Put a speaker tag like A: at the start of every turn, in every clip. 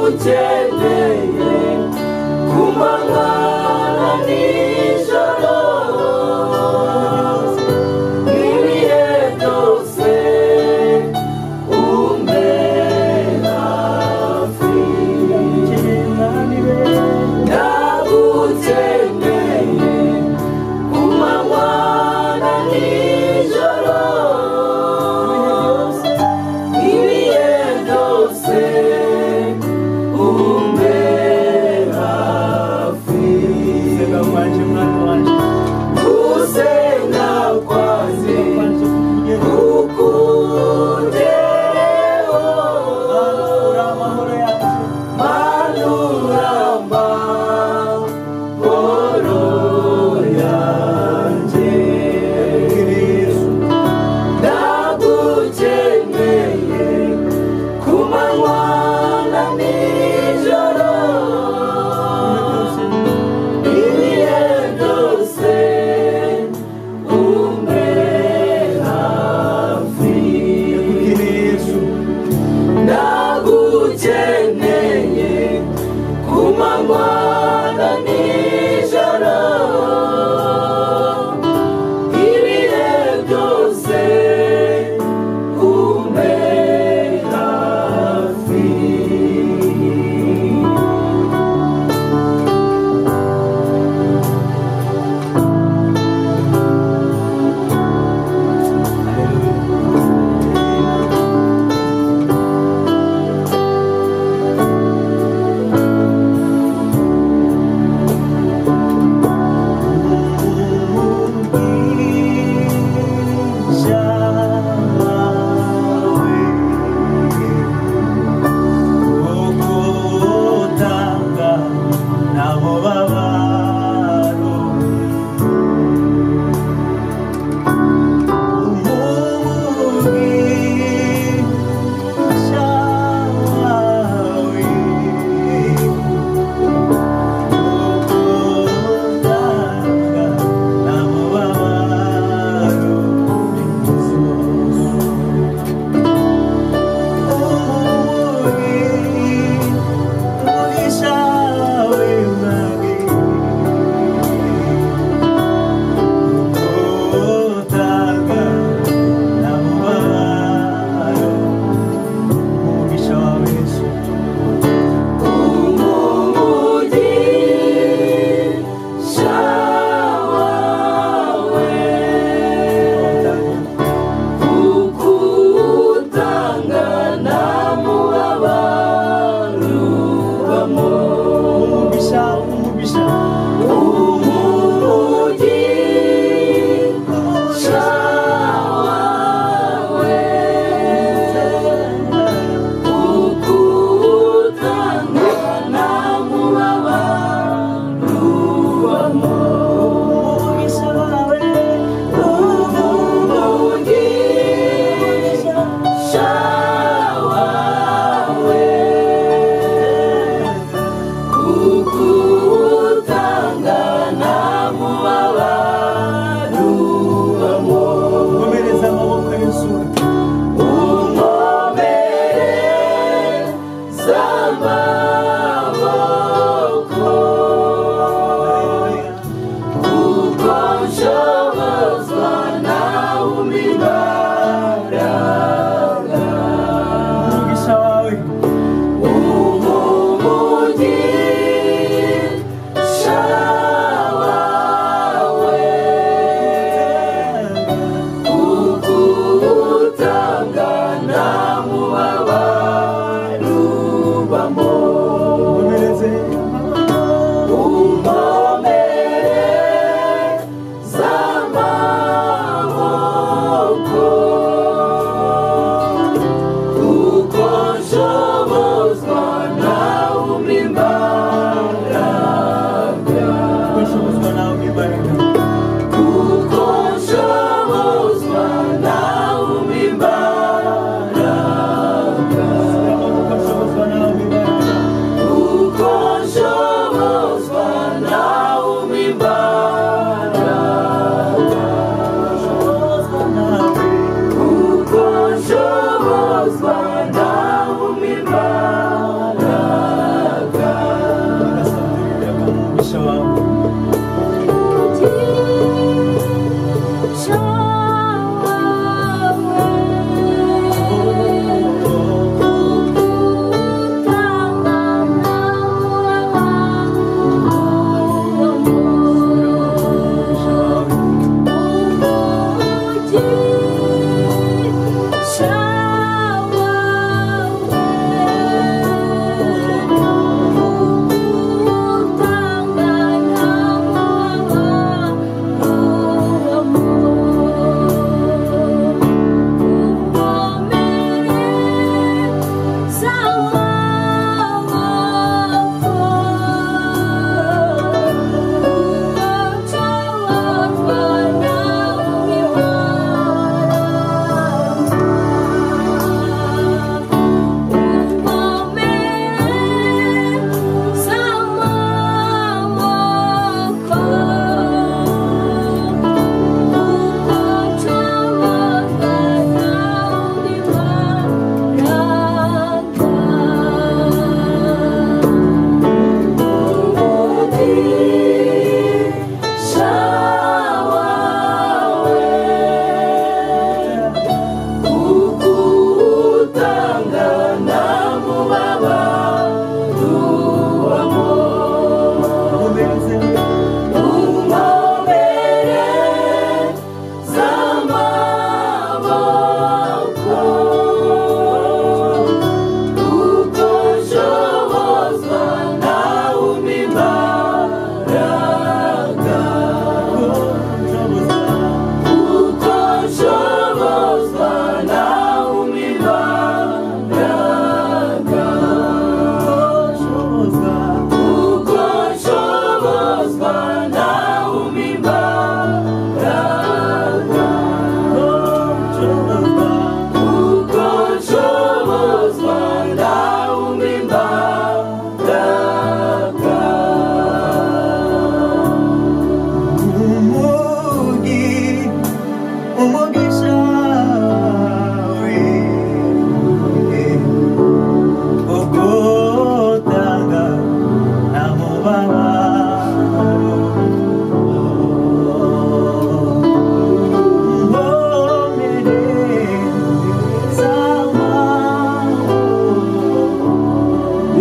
A: Ndagukeneye ku manywa na nijoro, ibihe byose umbe hafi. Ndagukeneye ku manywa na nijoro, ibihe byose umbe hafi.
B: Gusenga kwanje mwana wanje,
A: Gusenga kwanjye
B: kwanje kukugereho,
A: kukugereho,
B: Mana uri amahoro yanjye,
A: Mana uri amahoro yanjye.
B: Ndagukeneye Yesu,
A: Ndagukeneye ku manywa na nijoro, ibihe byose umbe hafi.
B: Ndagukeneye Yesu,
A: Ndagukeneye ku manywa na nijoro, ibihe byose umbe hafi.
B: Umugisha wawe ukutanga nabo babaro, umugisha wawe ukutanga nabo babaro. Umugisha wawe mwami, ukutanga nabo babaro. Umugisha wawe Yesu,
A: Umugisha wawe ukutanga nta mubabaro ubamo.
B: Umugisha, umugisha,
A: Umugisha wawe ukutanga nta mubabaro ubamo.
B: Umugisha wawe,
A: Umugisha wawe ukutanga nta mubabaro ubamo.
B: Komereza amaboko Yesu,
A: Unkomereze amaboko, kuko nshobozwa nawe umpa imbaraga.
B: Umugisha wawe,
A: Umugisha wawe ukutanga nta mubabaro ubamo.
B: Komereze.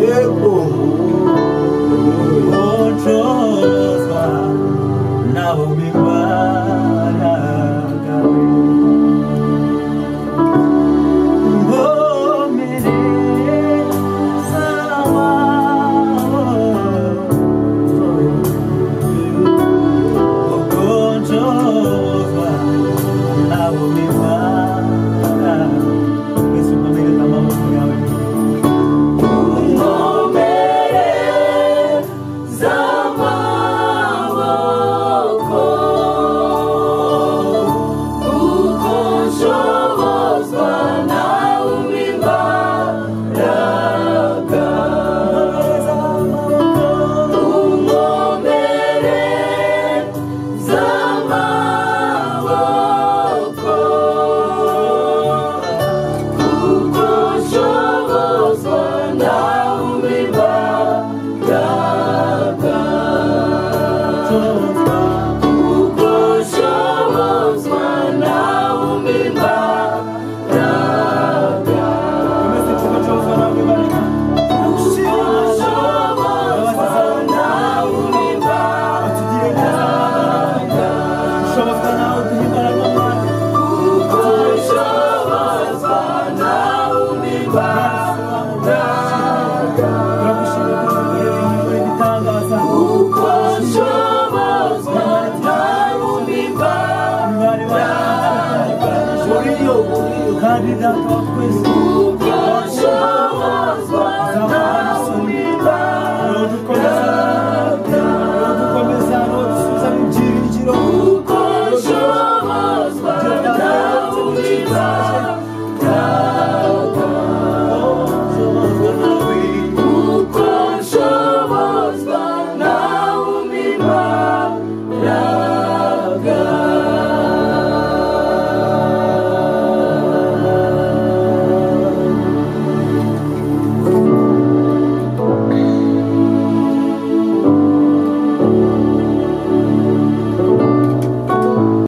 A: Yego.
B: Nshobozwa nawe imbaraga. Nkomereza amaboko, kuko nshobozwa nawe imbaraga. Mbese ukomereza amaboko yawe.
A: Nkomereza amaboko, kuko nshobozwa nawe imbaraga. Nkomereza amaboko, kuko nshobozwa nawe imbaraga. Kuko nshobozwa nawe imbaraga. Kuko nshobozwa nawe imbaraga. Kuko nshobozwa nawe imbaraga. Kuko nshobozwa nawe imbaraga.
B: Kandi data wa twese
A: Kuko nshobozwa nawe imbaraga.
B: dukomeza dusubiza mu byiringiro.
A: Kuko nshobozwa nawe imbaraga. Kuko nshobozwa nawe imbaraga.